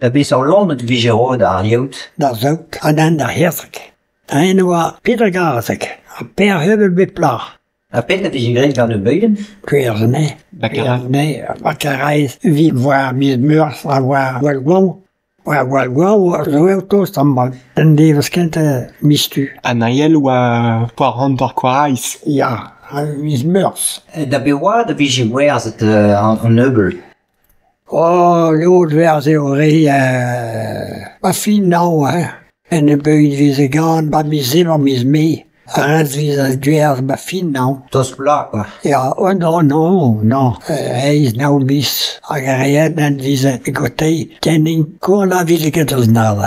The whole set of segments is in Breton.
Da beseurt loened e vije roet ar yod ? D'ar saout ha nann d'ar c'hezeg. Eñ 'oa peder gazeg ha pevar c'heubeul bep bloaz. Ha petra 'vije graet gant ar bugel ? Gwerzh anezhe. Gwerzh anezhe ha Karaez evit war miz Meurzh ha war gwall goañv. War gwall goañv zo eo tost amañ. Un devezh kentañ miz Du. An ael 'oa foar hanter Karaez. Ya, miz Meurzh. Da be oad e vije gwerzhet an ebeul ? Oh, lod 'werzh eo re ar fin hañv hein. Un nebeud 'veze ganet 'ba miz Even miz Mae. Ar re 'veze gwerzhet 'ba fin hañv. Tost bloaz kwa. Ya, oh non non non, eizh nav miz hag ar re all a veze gante ken int na veze ket eus nav.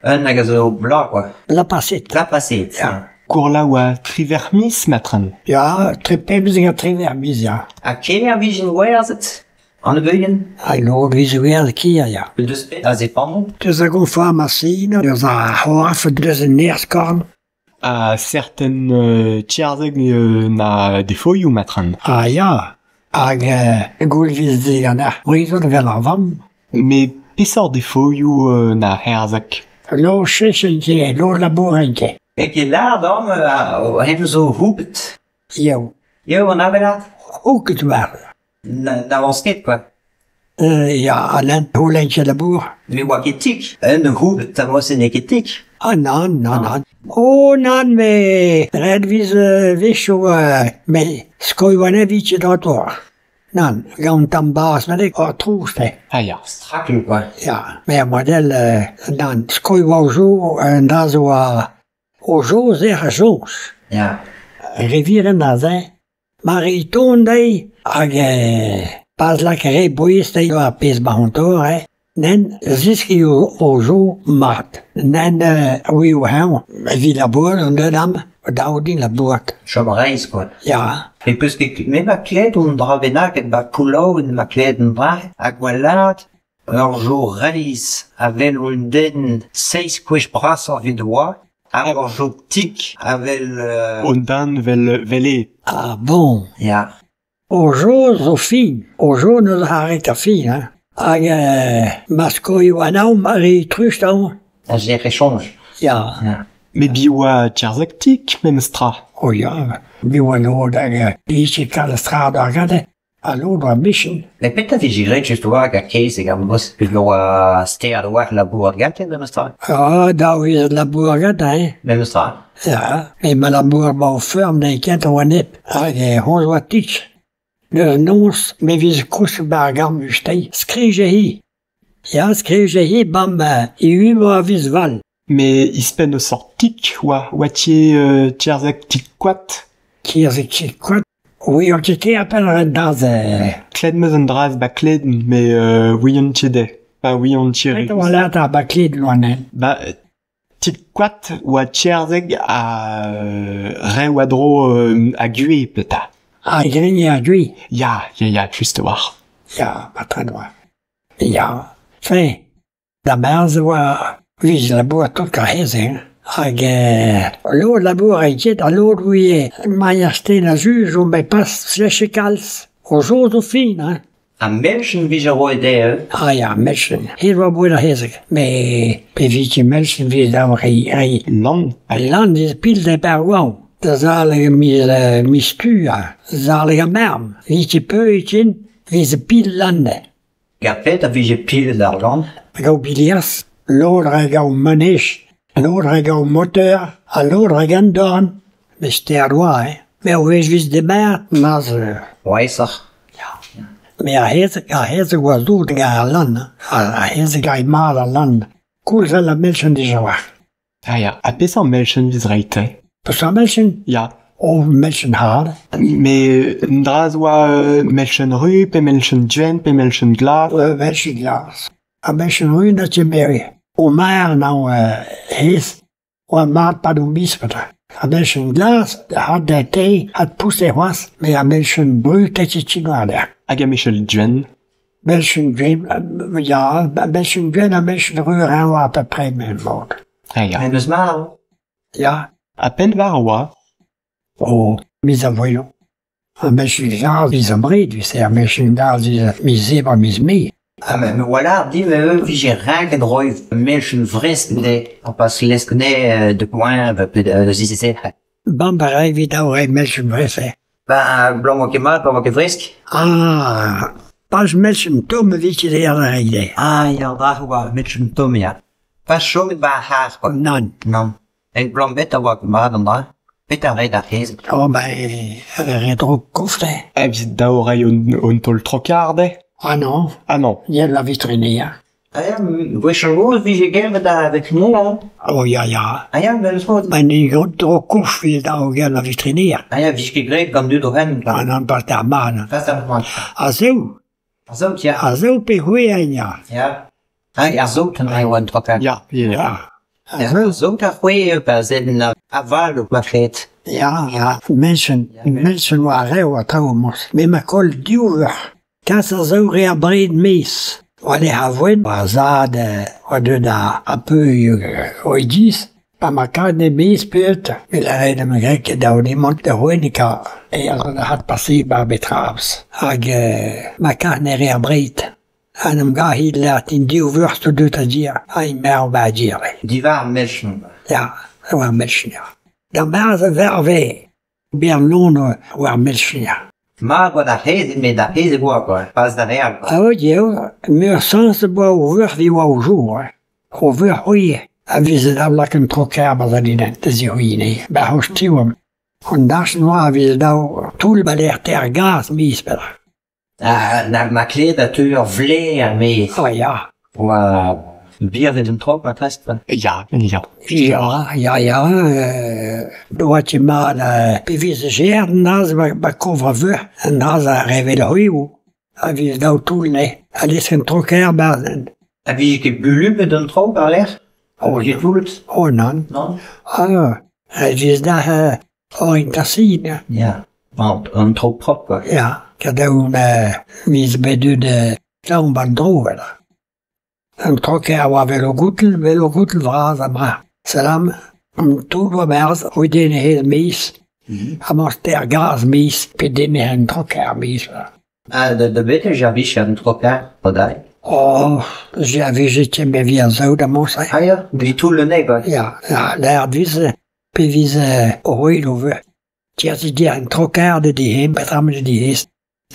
Un hag a zo bloaz kwa. Bloaz paseet. Bloaz paseet. Ya. Kourla 'oa triwec'h miz matren. Ya, tre pemzek ha triwec'h miz ya. Ha ker e vijent gwerzhet ? An ebeulien ? Hag lod 'veze gwerzhet ker ya. Deus petra a zepant ? Deus ar gonfamasin, deus ar c'horf, deus an nerzh-korn. Ha serten tiarzhek na defoioù matren. Ah ya, hag goull 'veze ganec'h brezhoneg evel ar vamm. Met peseurt defoioù na c'herzhek ? Lod cheñchent ket, lod labourent ket. N'eo ket lâret amañ hemañ zo houpet. Eo. Eo an avel-aat ? Houpet 'oa. N'avañs ket kwa. Ya, Alain, c'houlenn ket labour. Ne oa ket tik. Un houpet a oa n'eo ket tik. Ah nann, nann, nann. Oh nann, met ret 'veze 'wechoù met skoilh 'oa vije doc'htor. Nann, gant un tamm bazh bennak ha trouz te. Ah ya. Strakl kwa. Ya, met mod-all nann, skoilh 'oa o zo, un dra zo oa o soñj ec'h a soñj. Ya. Re vihan aze, ma ri ton dezhi hag pas lakaat re bouez dezhi war ar pezh 'ba an tor eo, nann zeskiñ o zo mat. Nann ouio-eñ evit labourat an deuet amañ, dav din labourat. Chom reizh kwa. Ya. Me 'peus ket me 'ma klevet un dra bennaket 'ba Poullaouen 'ma klevet un dra hag 'oa lâret ur jour reizh a wel un den seizh gwech brasoc'h evit 'oa hag ur jour tik a wel... Un den 'vel 'vel eo. Ah bon. Ya. O jo zo fin, o jo n'eus arrêt ar fin hein. Hag ma skoilh warnañ ma ri trust amañ. A zere soñj. Ya. Ya. Met bi 'oa tiarzhek tik memes tra. Oh ya, bi 'oa lod hag vije kalz tra d'ar gante. Ha lod 'oa michin. Met petra 'vije graet just 'oa gant kezeg ar bos peogwir 'oa stêr a-walc'h labourat gante memes tra. Ah, dav eo labourat gante hein. Memes tra. Ya, met ma labour 'ba o feurm n'eo ket 'oa nep. Hag c'hoazh 'oa tik. Neuze noz me 'veze kousket 'ba ar gambr-steiz, skrije-hi. Ya, skrije-hi 'bam e-unan a viz val. Met ouzhpenn ur seurt tik 'oa 'oa ket tiarzhek tik koad. Tiarzhek tik koad ? Oui, ket ker penn an dra-se. Klevet 'meus an dra-se 'ba Kleden met ouian ket eo. Pa ouian ket Petra 'oa lâret ar 'ba Kleden warne ? Ba tik koad 'oa tiarzhek ha re 'oa dro a gwez petra. Ah, grign ar gwez ? Ya, ya, ya, just a-walc'h. Ya, matre 'oa. Ya, fin, da berzh e oa 'vije labourat tout ar re-se hein. Hag lod 'laboure ket ha lod 'ouie mailhañ a zu zo bet pas cheñchet kalz. O zo zo fin hein. Ha melchen 'vije roet dezhe ? Ah ya, melchen. Hir 'oa boued ar c'hezeg. Met pe vije melchen 'vije dav reiñ reiñ. Lann. Al lann 'veze pil dezhe 'ba ar goañv. Da zaleg miz miz Du ha zaleg ar merenn. 'Vije peuc'h ken 'veze pil lann dezhe. Gant petra 'vije pilet ar lann ? Gaou bilias, lod 'ra gaou manej, lod 'ra gaou moteur, ha lod 'ra gant dorn. Met stert 'oa hein. Met ur wech 'vez demat ma'z Aesoc'h. Ya. Met ar c'hezeg ar c'hezeg 'oa dour gant al lann hein. Ar c'hezeg 'rae mat al lann. Koulz all ar melchen dija 'oa. Ah ya, ha peseurt melchen 'vez reit te ? Peseurt melchen ? Ya. Oh, melchen had. Met un dra zo oa melchen ru pe melchen gwenn pe melchen glas ? Melchen glas. Ha melchen ru n'a ket meret. O mar 'na hezh 'oa mat 'pad ur miz petra. Ar melchen glas had da te had pousset c'hoazh, met ar melchen brud 'ta ket war-lerc'h. Hag ar melchen gwenn ? Melchen gwenn, ya, melchen gwenn ha melchen ru a oa à peu près même mod. Ah ya. Memes marv ? Ya. Ha penn-war 'oa ? Oh, miz a voio. Ar melchen glas 'vez abred, tu sais, ar melchen glas 'vez miz Ebrel, miz Mae. Ha me oa dit me vije ranket roiñ melchen vresk de an pas lesk ne de poen pe de zizese. Bam pa ray evit daou reiñ melchen vresk. Ba blanc oa ket mat, oa ket fresk. Ah, pas melchen tomm e vije de ar ray. Ah ya, dra oa melchen tomm ya. Pas chomet ba ar c'har quoi. Nann. Nann. En blanc bet a oa mat an dra. Pet a ret ar c'hez. Oh ben, re dro koft eo. Evit daou reiñ un taol trokard eo? Ah non. Ah non. Ya la vitrine, Ah ya, gwech an gozh vije gelvet da vetrine, hein? Oh ya ya. Ah ya, memes mod. Ben ni dro kof vije daou gell la vitrine. Ah ya, vije ket graet gant dud o ren. Ah non, pas d'ar man. Pas d'ar man. A zeu. Ar saout, ya. A zeu pe c'hweh ya. Ya. Ah, ar saout an oa an trokard. Ya, ya. Ar saout ar c'hweh pa zen aval o ma fet. Ya, ya. Mensen, mensen oa rev a traoù mos. Me ma koll div eur. Kas ar zaou re ar bred mes. Oa lec'h a voen, oa zad, oa deut a peu oa diz. Pa ma kad ne mes peut, met a ret am grek daou nemont da voen e ka e ar hat pase bar betrabs. Hag ma kad ne re ar bred. An am ga hit lert in div veur sto deut a dir, ha in merv ba a dir. Diwar melchen. Ya, war melchen, ya. D'ar marz a verve, bihan lon war melchen, ya. Ma oa d'ar c'hez, met d'ar c'hez e oa, quoi. Pas d'ar real, quoi. Ah ouais, eo, meur sans boa o veur vi oa o jour, hein. O veur c'hwi, a veze daou lak un trokar ba'z an inen, da zirouine, ba c'hoch tiwam. An dachenn oa a veze daou toull ba lec'h ter gaz miz petra. Ah, na ma kled a teu ur vle ar maez. Oh ya. Oa birvet un trok ma prest. Ya, ya. Ya, ya, ya, doa ket mat pe veze ger an dra-se ba kovr a veur, an dra-se a revel c'hwi a veze daou toull ne, a lez un troker barzh. A vije ket bulubet an traoù war-lerc'h? Oh, Vije toullet? Oh nann. Non? Ah, a veze da orientasin. Ya. Bon, an traoù propr, quoi. Ya, kad daou miz bet deuet klañv ban dro, voilà. An troker a oa vel o goutel vras a bra. Salam, an toull oa berzh, oa den he miz, ha mañ ter gaz miz, pe den he an troker miz. Ah, da bet e javich an troker, padai? Oh, javich e me vi an saout a-mañ, Ah ya, vi toull le nez, quoi. Ya, ya, l'air vize, pe vize o roet o veur. Tiers dir an troker de di hem, petra de di hez.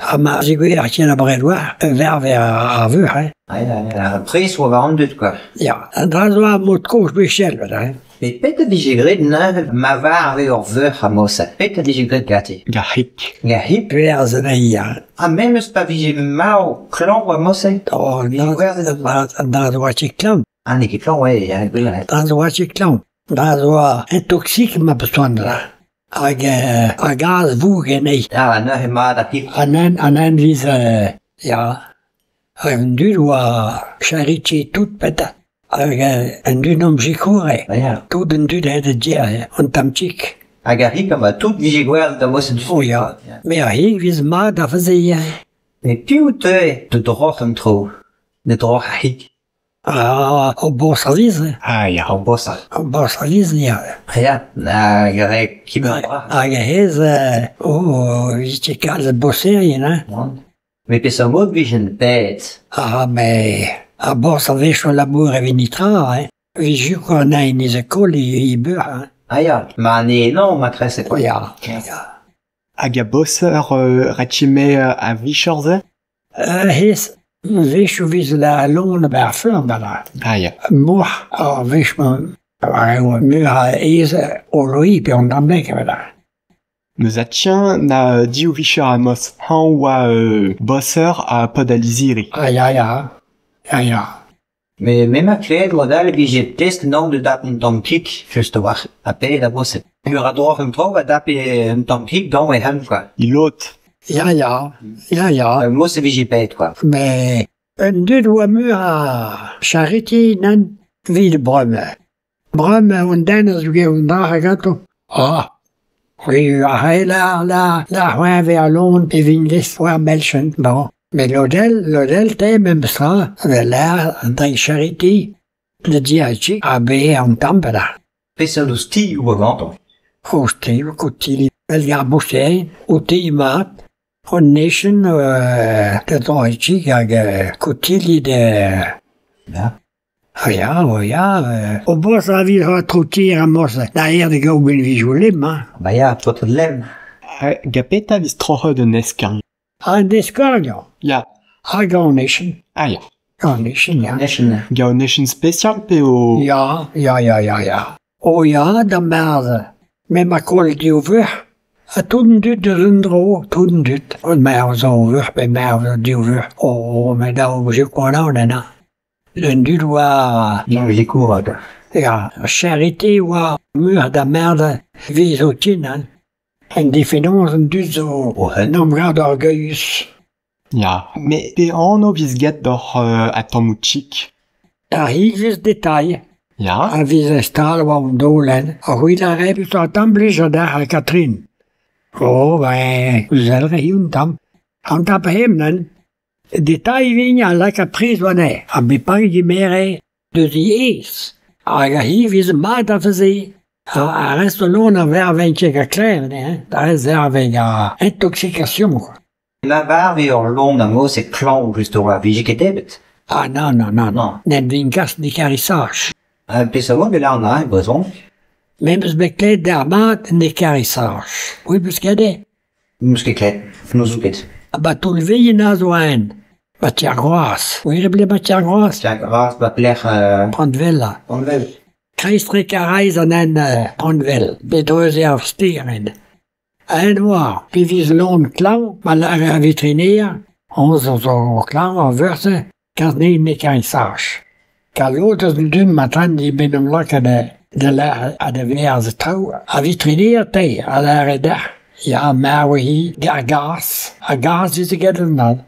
Ha ma zigouer ar tien a bredoar, un verve ar veur, hein. Ah ya, ya, ar pres oa war an dud, quoi. Ya, an dra zo a mod kozh bechel, hein. Met pet a vije graet neuze ma var eo ur veur a mosa. Pet a vije graet gati? Ga hik. Ga hik. Perzh anezhi, ya. Ha memes pa vije marv klañv a mosa? Oh, non, an dra zo oa ket klañv. Ah, n'eo ket klañv, ouais, ya, gwir. Dra zo oa ket klañv. Dra zo oa intoxik ma besoan dra. Hag a gaz voug anezhi. Ya, neuze mat ar hik. An en viz, ya. Hag an dud oa charité tout peta. Hag an dud om zikoure. Ya. Tout an dud aet a dir, an tamm tchik. Hag ar hik ama tout vije gwell da mosa du. Oh ya. Me ar hik viz mat a faze ya. Met piv teue de droc'h an tro? De droc'h ar hik? Ah, o bos a viz. Ah ya. O bos a. O bos a viz, ya. Ya, hag ar hik kibet. Hag hez, oh, vije kalz boserien, hein. Met peseurt mod vijen bet? Ah, mais a bos a vech o labour evit nitra, hein. Vije ko an ein ez a koll e beur, hein. Ah ya, ma ne non, ma trese. Oh ya, ya. Hag a boser retchime a vichorze? Hez, vech o viz la lon ba ar feur, da la. Ah ya. Mor, ar vech ma, ar eo meur a ez o loi pe an damlek, voilà. Meus a tien na div vicher a mos hañ oa boser a pod a liziri. Ah ya, ya. Ya, ya. Me ma kled oa dal vije test nan de dap un tamm kik, just a-walc'h, a ped a boset. Ur a droc'h un tro a dap un tamm kik dañ e hem, quoi. Ilot. Ya, ya. Ya, ya. Mos e vije pet, quoi. Mais un dud oa meur a charité nan vid brem. Brem an den a zouge un dra a ganto. Ah. Oui, a c'hell la la c'hoañ ve a lon pe vin lest war melchen. Bon. Mais l'odel te même ça, ve l'air dre charité, le diachi a be an tamm da. Peseurt ouzh ti oa gantañ? Ouzh ti, o ti, el gar boser, o ti mat, An echenn da droiñ kig hag kotilli da... Ya. Ah ya, oh ya, o boas a vez ar traoù-tier amañ da aer da gaout binvioù lemm hein. Ba ya, paotred lemm. Ha gant petra e vez troc'het un eskern ? An eskern ya. Ya. Hag an echenn. Ah ya. An echenn ya. An echenn. Gant un echenn spesial pe o... Ya, ya, ya, ya, ya. Oh ya, d'ar mare. Me 'ma kollet div vuoc'h ha tout an dud deus un dro, tout an dud. Me zo ur vuoc'h pe me zo div vuoc'h. Oh met daou hein. An dud oa... Sikour Ya, charité oa muioc'h da mare 'vez o tin hein. An difennoz an dud zo en em gad orgeüs. Ya, met pe anv 'vez graet doc'h an tammoù kig ? Ar c'hig detail. Ya. A vez stal war an daolenn. Ha c'hwi lâret peseurt tamm 'blij deoc'h Catherine ? Oh ben, sell 'ri un tamm. An tamm hemañ. Detail 'vin a laka priz warnezhe. Ha bep a gemere deus e aes. Hag ar c'hi 'vez mat da neuze. Ar rest loen a verv ket ha klevet hein. Ar rest 'verv a intoxication quoi. Ma varv eo ur loen a-mod-se klañv just a-walc'h, 'vije ket debret. Ah nann, nann, nann. Nann. N'en vin kas d'équarrissage. Peseurt mod e lâran neuze e brezhoneg ? Me 'meus bet klevet d'ar mat an équarrissage. C'hwi 'peus ket eo ? 'Meus ket klevet, n'ouzon ket. Ha 'ba Toullveilhen aze zo un. 'Ba ti ar Groaz. Gwir eo 'ba ti ar Groaz ? Ti ar Groaz 'ba pelec'h Pont-Vella. Pont-Vel. Kreiztre Karaez an hent Pont-Vel, bet dreuzet ar stêr. Aet oa, pe vez loen klañv, ma lâre ar veterinaer, honnezh zo klañv ar veuc'h-se, kas anezhi en équarrissage. Ka lod eus an dud mat eo bet em lakaet da lâret ha da werzhañ traoù, ar veterinaer te a lâre deoc'h ya marv eo-hi gant ar gaz, ar gaz 'veze graet anezhañ.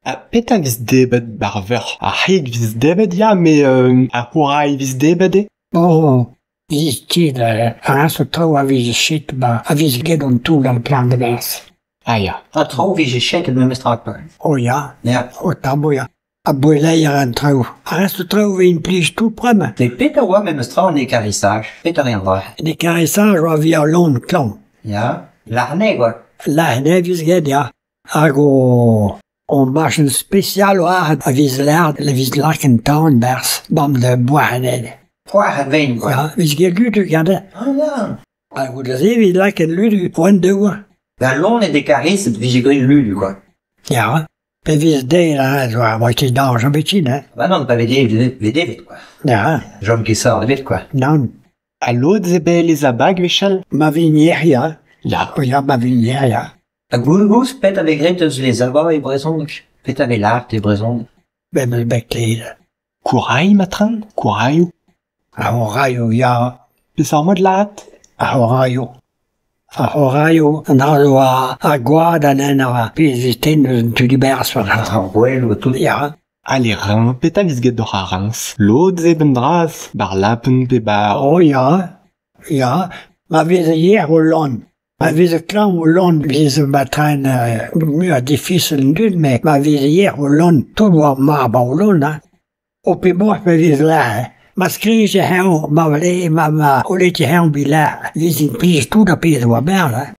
Ha petra 'vez debret 'ba 'r veuc'h ? Ar c'hig 'vez debret ya met ar c'hourrailh 'vez debret eo ? Oh 'vez ket ar seurt traoù a veze chet 'ba a veze graet an toull d'ar plant a-barzh. Ah ya. Ha traoù 'vije chetet memestra kwa. Oh ya. Ya. Oh tammoù ya. Ha boeleier an traoù. Ar rest traoù 'vez implij tout bremañ. Met petra oa memestra an équarrissage ? Petra eo an dra-se ? An équarrissage oa evit al loen klañv. Ya, lazh anezhe kwa. Lazh anezhe 'vez graet ya. Hag o o machin spesial oa a vez lâret a vez lakaet an tan 'barzh 'bam da boazhat anezhe. Poazhet 'vez kwa. Ya, 'vez graet ludu gante. Ah ya. Ha goude-se 'vez lakaet ludu poent dezho. Da loened équarrisset 'vije graet ludu kwa. Ya, pe vez dezhe aze oa ket dañjer ebet ken hein. Bah nann, pa vez devet 'vez devet kwa. Ya. Chom ket sort ebet kwa. Nann. Ha lod zo bet les abag gwechall ? Ma vin ya. Ya. Ya, ma vin ya. Ha goude-gozh, petra 'vez graet eus les abats e brezhoneg ? Petra 'vez lâret e brezhoneg ? Ben 'meus bet klevet. Kourailh matre'n ? Kourailhoù ? Ar c'horailhoù ya. Peseurt mod lâret ? Ar c'horailhoù. Ar c'horailhoù, an dra zo ar gwad anezhañ ar pezh 'vez tennet eus an tu diberzh. Ar goueloù ha tout. Ya. Ha les reins, petra 'vez graet doc'h ar reñs ? Lod zo un dra 'bar lapenn pe 'ba... Oh ya, ya, ma veze yer o loen. Ma veze klañv o loen 'veze matre'n muioc'h difisil an dud met ma veze yer o loen tout 'oa mat 'ba o loen hein. Ho pemoc'h pa vez lâret. Ma skrije eñ ma vle ma ma c'houlette eñ bet lâret 'veze implijet tout ar pezh a oa 'barzh hein.